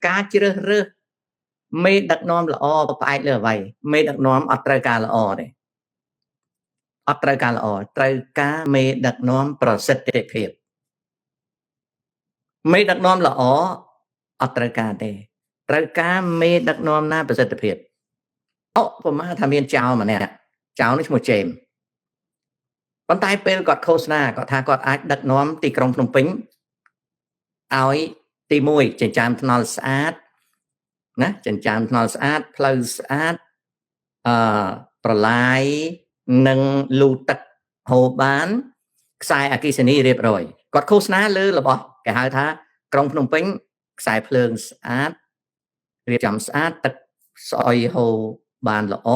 ការជ្រើសរើសមេដឹកនាំល្អផ្អែកលើអ្វីមេដឹកនាំអត់ត្រូវការល្អទេអត់ត្រូវការល្អត្រូវការមេដឹកនាំប្រសិទ្ធភាពមេដឹកនាំល្អអត់ត្រូវការទេត្រូវការមេដឹកនាំណាប្រសិទ្ធភាពឧបមាថាមានចៅម្នាក់ចៅនេះឈ្មោះជេមប៉ុន្តែពេលគាត់ឃោសនាគាត់ថាគាត់អាចដឹកនាំទីក្រុងភ្នំពេញឲ្យទី1ចិញ្ចើមថ្នល់ស្អាតណាចិញ្ចើមថ្នល់ស្អាតផ្លូវស្អាតអឺប្រឡាយនិងលូទឹកហូរបានខ្សែអគ្គិសនីរៀបរយគាត់ឃោសនាលើរបស់គេហៅថាក្រុងភ្នំពេញខ្សែភ្លើងស្អាតរៀបចំស្អាតទឹកស្អុយហូរបានល្អ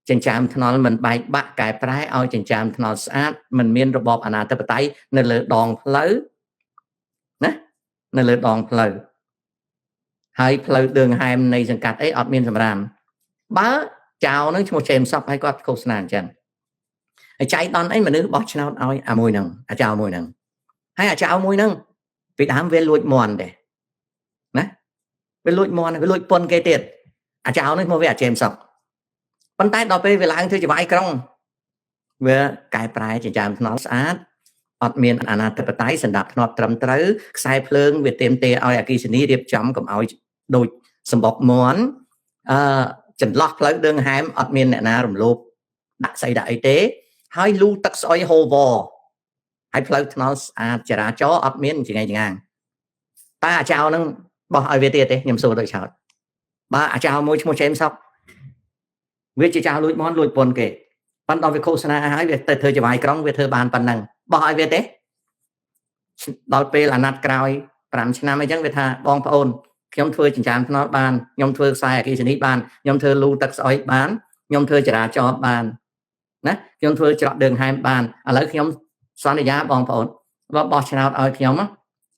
ចិញ្ចើមថ្នល់មិនបែកបាក់កែប្រែឲ្យចិញ្ចើមថ្នល់ស្អាតមិនមានរបបអាណាធិបតេយ្យនៅលើដងផ្លូវណានៅលើដងផ្លូវហើយផ្លូវដឿងហែមនៃសង្កាត់អីអត់មានសម្រាមបើចៅនឹងឈ្មោះជេមសក់ឲ្យគាត់ឃោសនាអញ្ចឹងហើយចៃដន្យអីមនុស្សបោះឆ្នោតឲ្យអាមួយហ្នឹងអាចៅមួយហ្នឹងហើយអាចៅមួយហ្នឹងពីដើមវាលួចមន់ទេណាវាលួចមន់វាលួចពុនគេទៀតអាចៅនេះមកវាអាជេមសក់ប៉ុន្តែដល់ពេលវាឡើងធ្វើចវាយក្រុងវាកែប្រែចិញ្ចើមថ្នល់ស្អាតអត់មានអាណាធិបតេយ្យសម្រាប់ធ្នាប់ត្រឹមត្រូវខ្សែភ្លើងវាเต็มទេឲ្យអគិសនីរៀបចំកុំឲ្យដូចសម្បុកមន់អឺចន្លោះផ្លូវដឿងហែមអត់មានអ្នកណារំលោភដាក់ស្អីដាក់អីទេហើយលូទឹកស្អុយហូរវហើយផ្លូវថ្នល់ស្អាតចរាចរណ៍អត់មានចង្អេចងាងតើអាចៅនឹងបោះឲ្យវាទៀតទេខ្ញុំសួរដូចឆោតបើអាចៅមួយឈ្មោះជេមសុកវាជាចៅលួចមន់លួចពន្ធគេប៉ុន្តែដល់វាឃោសនាហើយវាទៅធ្វើចវាយក្រុងវាធ្វើបានប៉ុណ្ណឹងបោះឲ្យវាទេដល់ពេលអាណត្តិក្រោយ5ឆ្នាំអីចឹងវាថាបងប្អូនខ្ញុំធ្វើចិញ្ចើមថ្នល់បានខ្ញុំធ្វើខ្សែអគ្គិសនីបានខ្ញុំធ្វើលូទឹកស្អុយបានខ្ញុំធ្វើចរាចរណ៍បានណាខ្ញុំធ្វើច្រកដឿងហែមបានឥឡូវខ្ញុំសន្យាបងប្អូនបើបោះឆ្នោតឲ្យខ្ញុំ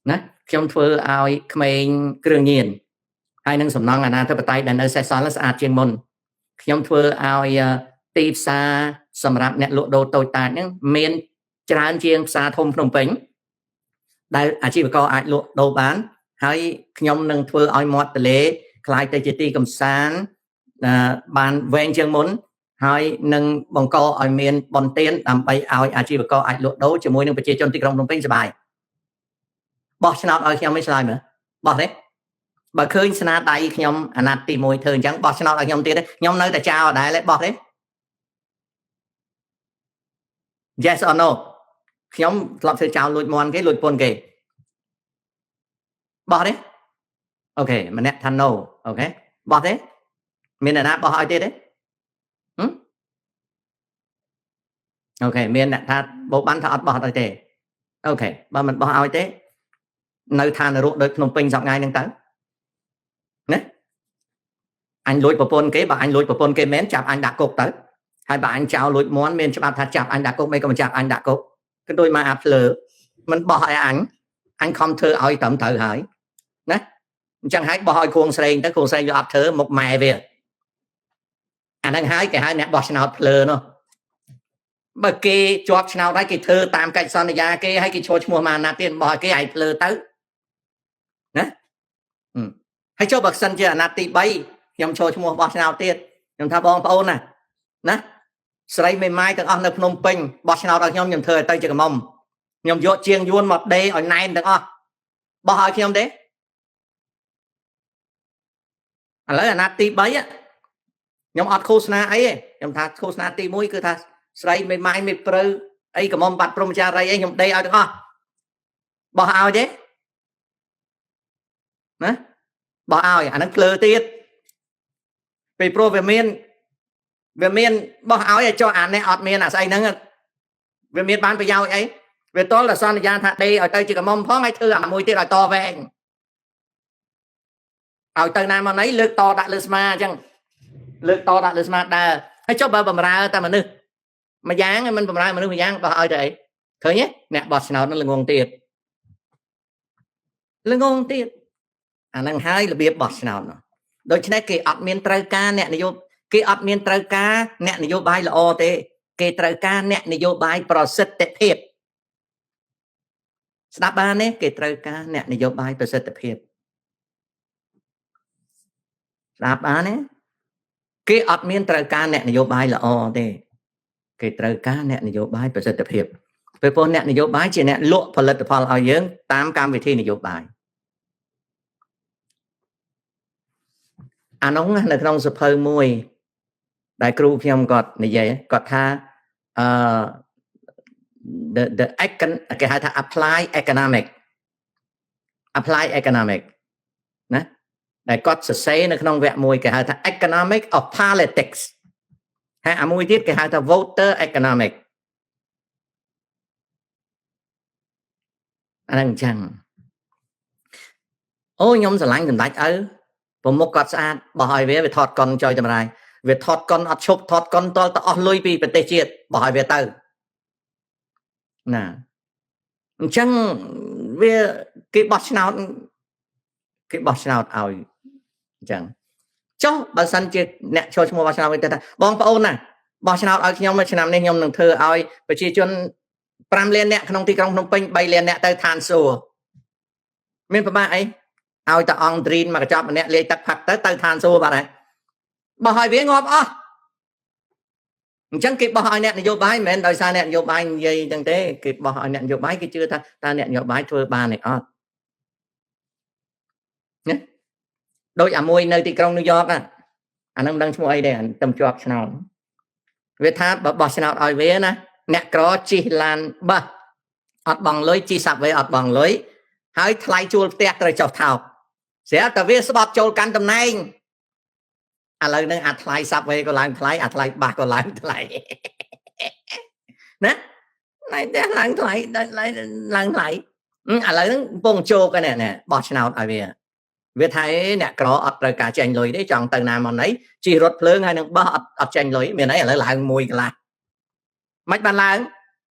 ណាខ្ញុំធ្វើឲ្យក្មេងគ្រឿងញៀនហើយនឹងសំណង់អាណាធិបតេយ្យដែលនៅសេសសល់ស្អាតជាងមុនខ្ញុំធ្វើឲ្យទីផ្សារសម្រាប់អ្នកលក់ដូរតូចតាចហ្នឹងមានច្រើនជាងផ្សារធំភ្នំពេញដែលអាជីវករអាចលក់ដូរបានហើយខ្ញុំនឹងធ្វើឲ្យមាត់ទន្លេក្លាយទៅជាទីកំសាន្តបានវែងជាងមុនហើយនឹងបង្កឲ្យមានបន្ទានដើម្បីឲ្យអាជីវករអាចលក់ដូរជាមួយនឹងប្រជាជនទីក្រុងភ្នំពេញសប្បាយបោះឆ្នោតឲ្យខ្ញុំមិនឆ្លើយមើលបោះទេបើឃើញស្នាដៃខ្ញុំអាណត្តិទី1ធ្វើអញ្ចឹងបោះឆ្នោតឲ្យខ្ញុំទៀតខ្ញុំនៅតែចោលដែរបោះទេ Yes or no ខ្ញុំធ្លាប់ធ្វើចោលលួចមន់គេលួចពន្ធគេបោះទេអូខេម្នាក់ថា no អូខេបោះទេមានអ្នកណាបោះឲ្យទៀតទេអូខេមានអ្នកថាបោបានថាអត់បោះឲ្យទេអូខេបើមិនបោះឲ្យទេនៅឋាននរកដូចភ្នំពេញសប្ងាយហ្នឹងទៅណាអញលួចប្រពន្ធគេបើអញលួចប្រពន្ធគេមែនចាប់អញដាក់គុកទៅហើយបើអញចោលលួចមន់មានច្បាប់ថាចាប់អញដាក់គុកមិនក៏មិនចាប់អញដាក់គុកគឺដូចមកអាភ្លើមិនបោះឲ្យអញអញខំធ្វើឲ្យត្រឹមត្រូវហើយណាអញ្ចឹងហើយបោះឲ្យគួងស្រេងទៅគួងស្រេងវាអត់ធ្វើមុខម៉ែវាអាហ្នឹងហើយគេហៅអ្នកបោះឆ្នោតភ្លើនោះបើគេជាប់ឆ្នោតហើយគេធ្វើតាមកិច្ចសន្យាគេហើយគេឈរឈ្មោះមកអាណត្តិទៀតបោះឲ្យគេឲ្យភ្លើទៅណាហើយចុះបើសិនជាអាណត្តិទី3ខ្ញុំឈរឈ្មោះបោះឆ្នោតទៀតខ្ញុំថាបងប្អូនណាណាស្រីមេម៉ាយទាំងអស់នៅភ្នំពេញបោះឆ្នោតឲ្យខ្ញុំខ្ញុំធ្វើឲ្យទៅជាកំមុំខ្ញុំយកជាងយួនមកដេឲ្យណែនទាំងអស់បោះឲ្យខ្ញុំទេឥឡូវអាណត្តិទី3ខ្ញុំអត់ឃោសនាអីទេខ្ញុំថាឃោសនាទី1គឺថាស្រីមេម៉ាយមេព្រៅអីកំមុំបាត់ព្រមចារីអីខ្ញុំដេឲ្យទាំងអស់បោះឲ្យទេណាបោះឲ្យអាហ្នឹងភ្លើទៀតពេលព្រោះវាមានបោះឲ្យចុះអានេះអត់មានអាស្អីហ្នឹងវាមានបានប្រយោជន៍អីវាតលតែសន្យាថាដេឲ្យទៅជាកំមុំផងឲ្យធ្វើអាមួយទៀតឲ្យតវែងឲ្យទៅណាមកណីលើកតដាក់លើស្មាអញ្ចឹងលើកតដាក់លើស្មាដើរហើយចុះបើបំរើតែមនុស្សម្យ៉ាងមិនបំរើមនុស្សម្យ៉ាងបោះឲ្យទៅអីឃើញទេអ្នកបោះឆ្នោតនឹងល្ងងទៀតល្ងងទៀតអាហ្នឹងហើយរបៀបបោះឆ្នោតនោះដូច្នេះគេអត់មានត្រូវការអ្នកនយោបាយគេអត់មានត្រូវការអ្នកនយោបាយល្អទេគេត្រូវការអ្នកនយោបាយប្រសិទ្ធភាពស្ដាប់បានទេគេត្រូវការអ្នកនយោបាយប្រសិទ្ធភាព ស្ដាប់បានទេគេអត់មានត្រូវការអ្នកនយោបាយល្អទេគេត្រូវការអ្នកនយោបាយប្រសិទ្ធភាពពេលព្រោះអ្នកនយោបាយជាអ្នកលក់ផលិតផលឲ្យយើងតាមកម្មវិធីនយោបាយអានោះនៅក្នុងសភៅមួយដែលគ្រូខ្ញុំគាត់និយាយគាត់ថាអឺ the econ គេហៅថា apply economic ណាដែលគាត់សរសេរនៅក្នុងវគ្គមួយគេហៅថា economic of politics ហើយអាមួយទៀតគេហៅថា voter economic អាហ្នឹងអញ្ចឹងអូខ្ញុំស្រឡាញ់សម្ដេចឪប្រមុខគាត់ស្អាតបោះឲ្យវាវាថតកុនចុយតម្រាយវាថតកុនអត់ឈប់ថតកុនតលទៅអស់លុយពីប្រទេសជាតិបោះឲ្យវាទៅណាអញ្ចឹងវាគេបោះឆ្នោតគេបោះឆ្នោតឲ្យអញ្ចឹងចុះបើសិនជាអ្នកចូលឈ្មោះបោះឆ្នោតវិញទៅថាបងប្អូនណាបោះឆ្នោតឲ្យខ្ញុំឆ្នាំនេះខ្ញុំនឹងធ្វើឲ្យប្រជាជន5លានអ្នកក្នុងទីក្រុងភ្នំពេញ3លានអ្នកទៅឋានសួគ៌មានប្រមាណអីឲ្យតែអង្គទ្រីនមកកញ្ចប់ម្នាក់លាយទឹកផឹកទៅទៅឋានសួគ៌បាត់ហើយបោះឲ្យវាងាប់អស់អញ្ចឹងគេបោះឲ្យអ្នកនយោបាយមិនមែនដោយសារអ្នកនយោបាយនិយាយអញ្ចឹងទេគេបោះឲ្យអ្នកនយោបាយគេជឿថាតើអ្នកនយោបាយធ្វើបានទេអត់ណាដូចអាមួយនៅទីក្រុងញូវយ៉កអាហ្នឹងមិនដឹងឈ្មោះអីទេអាទៅជាប់ឆ្នោតវាថាបើបោះឆ្នោតឲ្យវាណាអ្នកក្រជិះឡានបាសអត់បង់លុយជិះសាប់វេអត់បង់លុយហើយថ្លៃជួលផ្ទះត្រូវចុះថោកស្រាប់តែវាស្បត់ចូលកាន់តំណែងឥឡូវហ្នឹងអាថ្លៃសាប់វេក៏ឡើងថ្លៃអាថ្លៃបាសក៏ឡើងថ្លៃណាណៃផ្ទះឡើងថ្លៃឡើងថ្លៃឥឡូវហ្នឹងកំពុងជោគហ្នឹងណាបោះឆ្នោតឲ្យវាវាថាអ្នកក្រអត់ត្រូវការចេញលុយទេចង់ទៅណាមកណីជិះរថភ្លើងហើយនឹងបោះអត់ចេញលុយមានអីឥឡូវឡើងមួយកន្លះមិនបានឡើង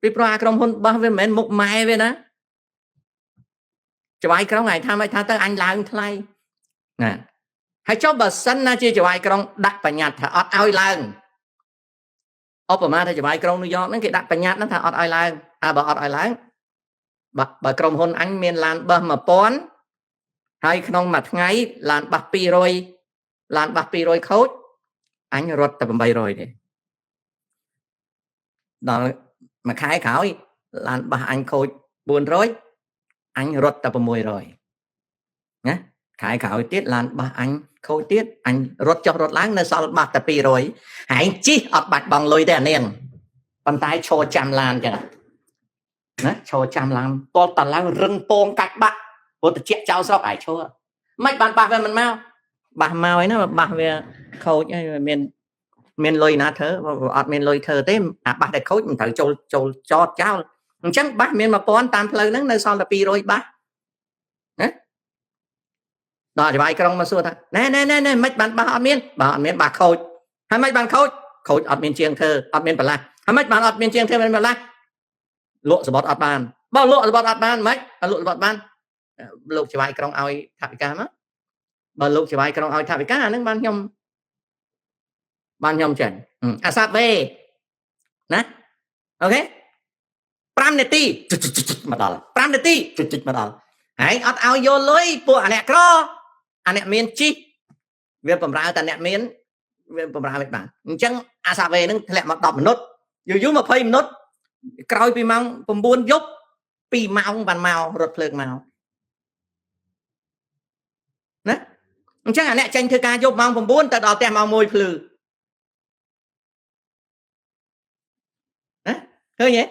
ពីព្រោះអាក្រុមហ៊ុនបោះវាមិនមែនមុខម៉ែវាណាចៅហ្វាយក្រុងឯងថាមិនថាទៅអញឡើងថ្លៃណាហើយចុះបើសិនណាជាចៅហ្វាយក្រុងដាក់បញ្ញត្តិថាអត់ឲ្យឡើងឧបមាថាចៅហ្វាយក្រុងញូវយ៉កហ្នឹងគេដាក់បញ្ញត្តិហ្នឹងថាអត់ឲ្យឡើងអើបើអត់ឲ្យឡើងបើក្រុមហ៊ុនអញមានឡានបោះ1000ហើយក្នុងមួយថ្ងៃឡានបាស200ឡានបាស200ខូចអញរត់តែ800ទេដល់មួយខែក្រោយឡានបាសអញខូច400អញរត់តែ600ណាខែក្រោយទៀតឡានបាសអញខូចទៀតអញរត់ចុះរត់ឡើងនៅសល់បាសតែ200ហែងជិះអត់បាច់បង់លុយទេអានាងប៉ុន្តែឈរចាំឡានចឹងណាឈរចាំឡានតលតឡើងរឹងពងកាច់បាក់ព្រោះតិចចោលស្រុកឯងឈរមិនបានបាសវាមិនមកបាសមកហើយណាបាសវាខូចហើយមានលុយណាធ្វើអត់មានលុយធ្វើទេអាបាសដែលខូចមិនត្រូវចូលចូលចតចោលអញ្ចឹងបាសមាន1000តាមផ្លូវហ្នឹងនៅសល់តែ200បាសណាដល់ចៅហ្វាយក្រុងមកសួរថាណែណែណែណែមិនបានបាសអត់មានបើអត់មានបាសខូចហើយមិនបានខូចខូចអត់មានជាងធ្វើអត់មានបន្លាស់ហើយមិនបានអត់មានជាងធ្វើមានបន្លាស់លក់សបត់អត់បានបើលក់សបត់អត់បានមិនលក់សបត់បានលោកចៅហ្វាយក្រុងឲ្យថវិកាមកបើលោកចៅហ្វាយក្រុងឲ្យថវិកាអាហ្នឹងបានខ្ញុំចេញអាសាប់វេណាអូខេ5នាទីមកដល់5នាទីជិចមកដល់ហើយអត់ឲ្យយកលុយពួកអាអ្នកក្រអាអ្នកមានជីវាបំរើតែអ្នកមានវាបំរើមិនបានអញ្ចឹងអាសាវេហ្នឹងធ្លាក់មក10មិនិតយូរយូរ20មិនិតក្រោយពីម៉ោង9យប់2ម៉ោងបានមករថភ្លើងមកណាអញ្ចឹងអាអ្នកចេញធ្វើការយប់ម៉ោង9ទៅដល់ផ្ទះម៉ោង1ភ្លឺណាឃើញទេ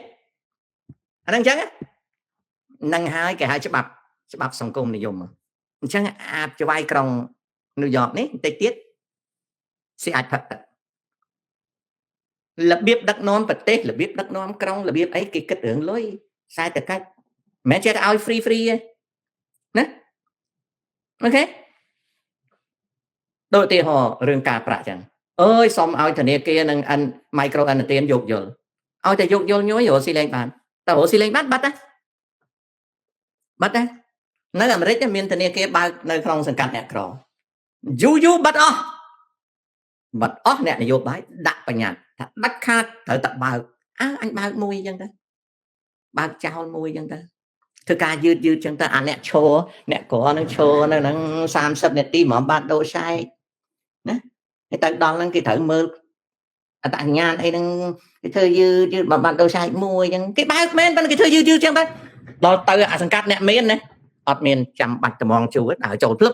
អាហ្នឹងអញ្ចឹងហ្នឹងហើយគេហៅច្បាប់សង្គមនិយមអញ្ចឹងអាចៅហ្វាយក្រុងញូវយ៉កនេះបន្តិចទៀតស៊ីអាចផឹកទឹករបៀបដឹកនាំប្រទេសរបៀបដឹកនាំក្រុងរបៀបអីគេគិតរឿងលុយសេដ្ឋកិច្ចមិនមែនចេះតែឲ្យ free ទេណាអូខេដូចឧទាហរណ៍រឿងការប្រាក់ចឹងអើយសុំឲ្យធនាគារនិង micro អនុទានយោគយល់ឲ្យតែយោគយល់ញយរកស៊ីលេងបានតែរកស៊ីលេងបានបាត់ណាបាត់ណានៅអាមេរិកមានធនាគារបើកនៅក្នុងសង្កាត់អ្នកក្រយូរយូរបាត់អស់បាត់អស់អ្នកនយោបាយដាក់បញ្ញត្តិថាដាច់ខាតត្រូវតែបើកអើអញបើកមួយអញ្ចឹងទៅបើកចោលមួយអញ្ចឹងទៅធ្វើការយឺតយឺតអញ្ចឹងទៅអាអ្នកឈរអ្នកក្រនឹងឈរនៅហ្នឹង30នាទីហ្មងបានដូរឆែក ណាហើយទៅដល់ហ្នឹងគេត្រូវមើលអត្តសញ្ញាណអីហ្នឹងគេធ្វើយឺតយឺតបើបានទៅឆែកមួយអញ្ចឹងគេបើកមែនប៉ុន្តែគេធ្វើយឺតយឺតអញ្ចឹងទៅដល់ទៅអាសង្កាត់អ្នកមានណាអត់មានចាំបាច់ត្មងជួដើរចូលភ្លឹប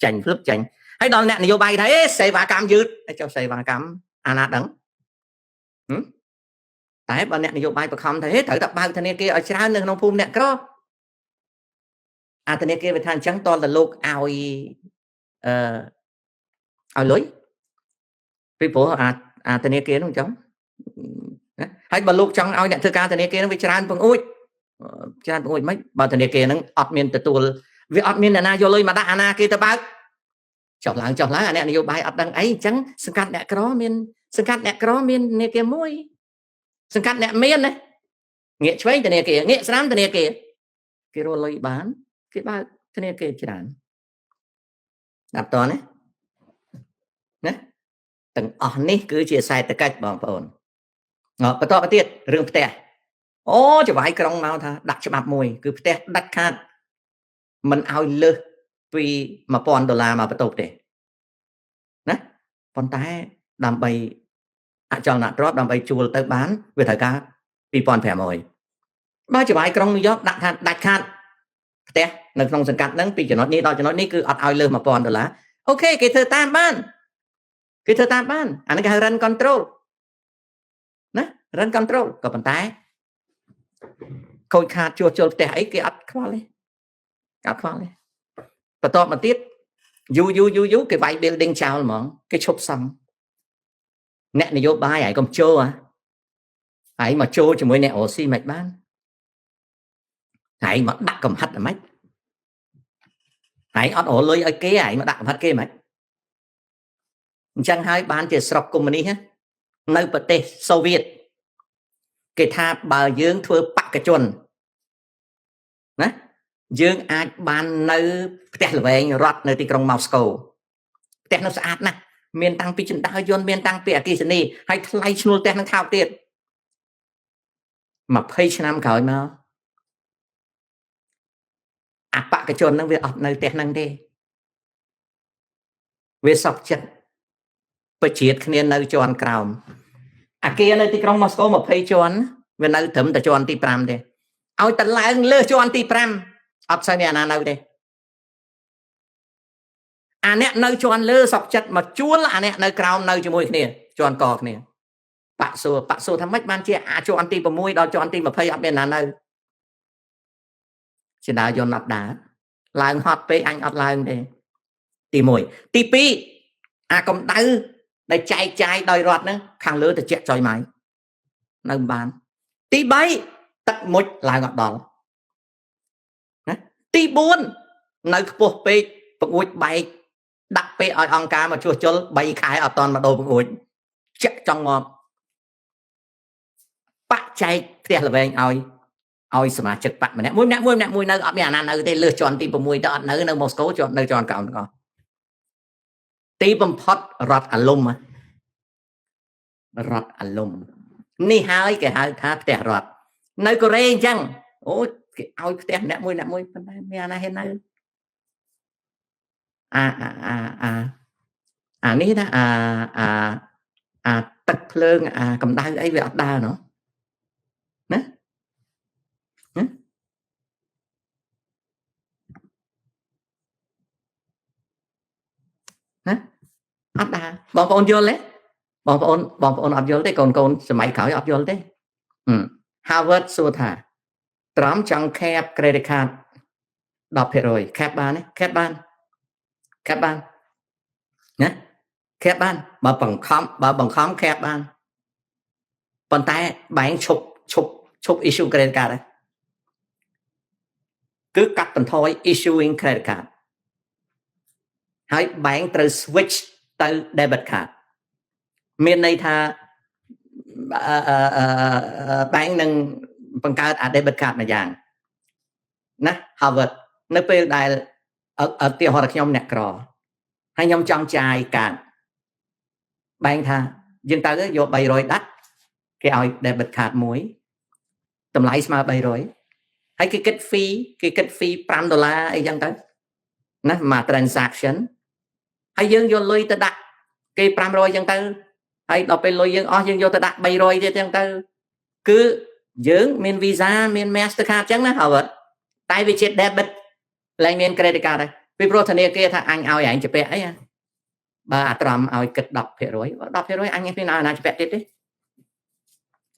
ចាញ់ភ្លឹបចាញ់ហើយដល់អ្នកនយោបាយថាអេសេវាកម្មយឺតចុះសេវាកម្មអាណាដឹងតែបើអ្នកនយោបាយបខំថាហេត្រូវតែបើកធនាគារឲ្យច្រើននៅក្នុងភូមិអ្នកក្រអាធនាគារវាថាអញ្ចឹងតលតលោកឲ្យអឺឲ្យលុយពីព្រោះអាធនាគារនោះអញ្ចឹងណាហើយបើលោកចង់ឲ្យអ្នកធ្វើការធនាគារនោះវាច្រើនពងអួចច្រើនពងអួចមិនបើធនាគារហ្នឹងអត់មានទទួលវាអត់មានអ្នកណាយកលុយមកដាក់អាណាគេទៅបើកចុះឡើងចុះឡើងអាអ្នកនយោបាយអត់ដឹងអីអញ្ចឹងសង្កាត់អ្នកក្រមានសង្កាត់អ្នកក្រមានធនាគារមួយសង្កាត់អ្នកមានណាងាកឆ្វេងធនាគារងាកស្ដាំធនាគារគេរកលុយបានគេបើកធនាគារច្រើនដល់តណាណាទាំងអស់នេះគឺជាសេដ្ឋកិច្ចបងប្អូនបន្តទៅទៀតរឿងផ្ទះអូចវាយក្រុងមកថាដាក់ច្បាប់មួយគឺផ្ទះដាច់ខាតមិនឲ្យលើសពី1000ដុល្លារមកបន្ទប់ទេណាប៉ុន្តែដើម្បីអចលនទ្រព្យដើម្បីជួលទៅបានវាត្រូវការ2500បើចវាយក្រុងញូវយ៉កដាក់ថាដាច់ខាតផ្ទះនៅក្នុងសង្កាត់ហ្នឹងពីចំណុចនេះដល់ចំណុចនេះគឺអត់ឲ្យលើស1000ដុល្លារ OK គេធ្វើតាមបានគេធ្វើតាមបានអានេះគេហៅ rent control ណា rent control ក៏ប៉ុន្តែខូចខាតជួសជុលផ្ទះអីគេអត់ខ្វល់ទេអត់ខ្វល់ទេបន្តមកទៀតយូរយូរយូរយូរគេវាយ building ចោលហ្មងគេឈប់សង់អ្នកនយោបាយហើយកុំចូលហ่ะហើយមកចូលជាមួយអ្នកអូស៊ីមិនបានហើយមកដាក់កំហិតហ្មងហើយអត់រលុយឲ្យគេហើយមកដាក់កំហិតគេហ្មងអញ្ចឹងហើយបានជាស្រុកកុម្មុយនីសនៅប្រទេសសូវៀតគេថាបើយើងធ្វើបក្សជនណាយើងអាចបាននៅផ្ទះល្វែងរដ្ឋនៅទីក្រុងម៉ូស្កូផ្ទះនៅស្អាតណាស់មានតាំងពីចិន្តាយន្តមានតាំងពីអគ្គិសនីហើយថ្លៃឈ្នួលផ្ទះនឹងថោកទៀត20ឆ្នាំក្រោយមកអបកជននឹងវាអត់នៅផ្ទះហ្នឹងទេវាសក់ចិត្តបជាតិគ្នានៅជាន់ក្រោមអាគារនៅទីក្រុងម៉ូស្កូ20ជាន់វានៅត្រឹមតែជាន់ទី5ទេឲ្យតែឡើងលើសជាន់ទី5អត់សូវមានអាណានៅទេអាអ្នកនៅជាន់លើសក់ចិត្តមកជួលអាអ្នកនៅក្រោមនៅជាមួយគ្នាជាន់កគ្នាបាក់សួរបាក់សួរថាម៉េចបានជាអាចន់ទី6ដល់ជាន់ទី20អត់មានណានៅជណ្ដើរយន្តអត់ដើរឡើងហត់ពេកអញអត់ឡើងទេទី1ទី2អាកម្ដៅដែលចែកចាយដោយរដ្ឋហ្នឹងខាងលើទៅជាក់ចុយម៉ៃនៅមិនបានទី3ទឹកមុជឡើងអត់ដល់ណាទី4នៅខ្ពស់ពេកបង្អួចបែកដាក់ពេកឲ្យអង្គការមកជួសជុល3ខែអត់តន់មកដូរបង្អួចចាក់ចង់ងាប់បាក់ចែកផ្ទះល្វែងឲ្យសមាជិកបាក់ម្នាក់មួយម្នាក់មួយម្នាក់មួយនៅអត់មានអាណានៅទេលើសជាន់ទី6ទៅអត់នៅនៅម៉ូស្កូជាន់នៅជាន់ក្រោមទាំងអស់ទីបំផុតរដ្ឋអាលុំរដ្ឋអាលុំនេះហើយគេហៅថាផ្ទះរដ្ឋនៅកូរ៉េអញ្ចឹងអូគេឲ្យផ្ទះអ្នកមួយអ្នកមួយប៉ុន្តែមានអាណាហ៊ាននៅអាអាអាអាអានេះណាអាអាអាទឹកភ្លើងអាកម្ដៅអីវាអត់ដើរណោះណាណាណាអត់ដើរបងប្អូនយល់ទេបងប្អូនបងប្អូនអត់យល់ទេកូនកូនសម័យក្រោយអត់យល់ទេ Harvard សួរថាត្រមចង់ cap credit card 10% cap បានទេ cap បាន cap បានណា cap បានបើបង្ខំបើបង្ខំ cap បានប៉ុន្តែបែងឈប់ឈប់ឈប់ issue credit card ដែរគឺកាត់បន្ថយ issuing credit card ហើយបែងត្រូវ switch ទៅ debit card មានន័យថាបែងនឹងបង្កើតអា debit card មួយយ៉ាងណា Harvard នៅពេលដែលឧទាហរណ៍ខ្ញុំអ្នកក្រហើយខ្ញុំចង់ចាយកាតបែងថាយើងទៅយក300ដាក់គេឲ្យ debit card មួយតម្លៃស្មើ300ហើយគេគិត fee គេគិត fee 5ដុល្លារអីចឹងទៅណាមួយ transaction ហើយយើងយកលុយទៅដាក់ គេ500ចឹងទៅហើយដល់ពេលលុយយើងអស់យើងយកទៅដាក់300ទៀតចឹងទៅគឺយើងមាន Visa មាន Mastercard ចឹងណា Howard តែវាជា debit លែងមាន credit card ដែរពីព្រោះធនាគារថាអញឲ្យឯងជំពាក់អីបើអាត្រំឲ្យគិត10% 10%អញគ្មានឲ្យណាជំពាក់ទៀតទេ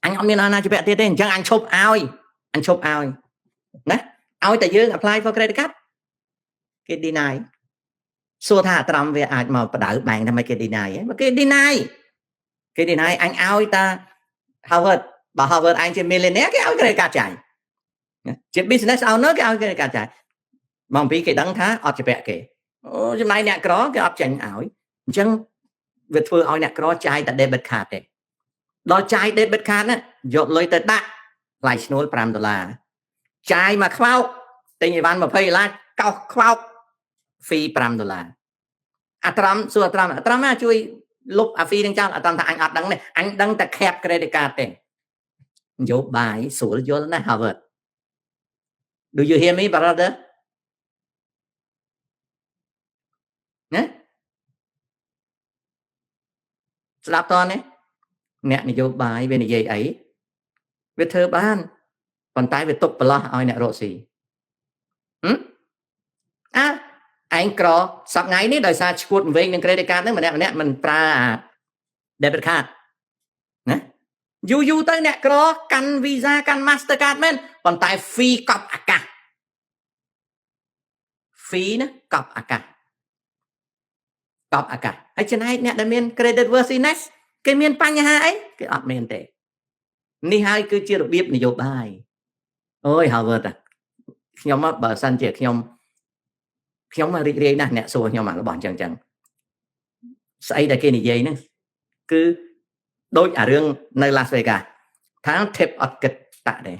អញអត់មានឲ្យណាជំពាក់ទៀតទេអញ្ចឹងអញឈប់ឲ្យអញឈប់ឲ្យណាឲ្យតែយើង apply for credit card គេ deny សួរថាអាត្រំវាអាចមកបដៅបែងថាម៉េចគេ deny ហ៎គេ deny គេ deny អញឲ្យតា Howard បើ Howard ឯងជា millionaire គេឲ្យ credit card ចាយជា business owner គេឲ្យ credit card ចាយមកពីគេដឹងថាអត់ជំពាក់គេអូចំណែកអ្នកក្រគេអត់ចេញឲ្យអញ្ចឹងវាធ្វើឲ្យអ្នកក្រចាយតែ debit card ទេដល់ចាយ debit card ណាយកលុយទៅដាក់ថ្លៃឈ្នួល5ដុល្លារចាយមកខ្វោកទិញអីវ៉ាន់20ដុល្លារកោសខ្វោក fee 5ដុល្លារអាត្រំសួរអាត្រំអាត្រំណាជួយលុបអា fee នឹងចោលអាត្រំថាអញអត់ដឹងទេអញដឹងតែ cap credit card ទេនយោបាយស្រួលយល់ណាស់ Howard Do you hear me, brother? ណាស្ដាប់តនេះអ្នកនយោបាយវានិយាយអីវាធ្វើបានប៉ុន្តែវាទុកប្រឡោះឲ្យអ្នករកស៊ីហឹមអាឯងក្រសប្ងៃនេះដោយសារឈួតវិញនឹង credit card ហ្នឹងម្នាក់ម្នាក់មិនប្រើអា debit card ណាយូរយូរទៅអ្នកក្រកាន់ Visa កាន់ Mastercard មែនប៉ុន្តែ fee កប់អាកាស fee ណាកប់អាកាសកប់អាកាសហើយចំណែកអ្នកដែលមាន credit worthiness គេមានបញ្ហាអីគេអត់មានទេនេះហើយគឺជារបៀបនយោបាយអូយ Howard ខ្ញុំបើសិនជាខ្ញុំខ្ញុំរីករាយណាស់អ្នកសួរខ្ញុំអារបស់អញ្ចឹងអញ្ចឹងស្អីដែលគេនិយាយហ្នឹងគឺដូចអារឿងនៅ Las Vegas ថា tip អត់គិត tax ទេ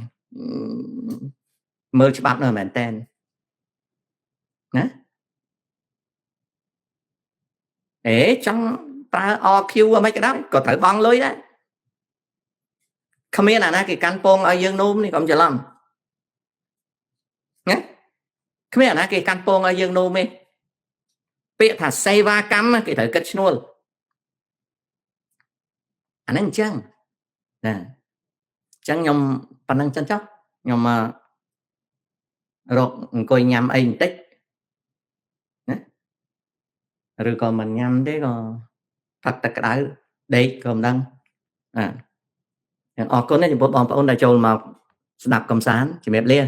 មើលច្បាប់នៅមែនតើណាអេចង់ប្រើ RQ អ្មេចក៏ដោយក៏ត្រូវបង់លុយដែរគ្មានអាណាគេកាន់ពងឲ្យយើងនោមនេះកុំច្រឡំណាគ្មានអាណាគេកាន់ពងឲ្យយើងនោមទេពាក្យថាសេវាកម្មគេត្រូវគិតឈ្នួលអាហ្នឹងអញ្ចឹងណាអញ្ចឹងខ្ញុំប៉ុណ្្នឹងចឹងចុះខ្ញុំរកអង្គុយញ៉ាំអីបន្តិចណាឬក៏មិនញ៉ាំទេក៏ផឹកទឹកក្តៅដេកក៏មិនដឹងអាអរគុណចំពោះបងប្អូនដែលចូលមកស្ដាប់កំសាន្តជំរាបលា។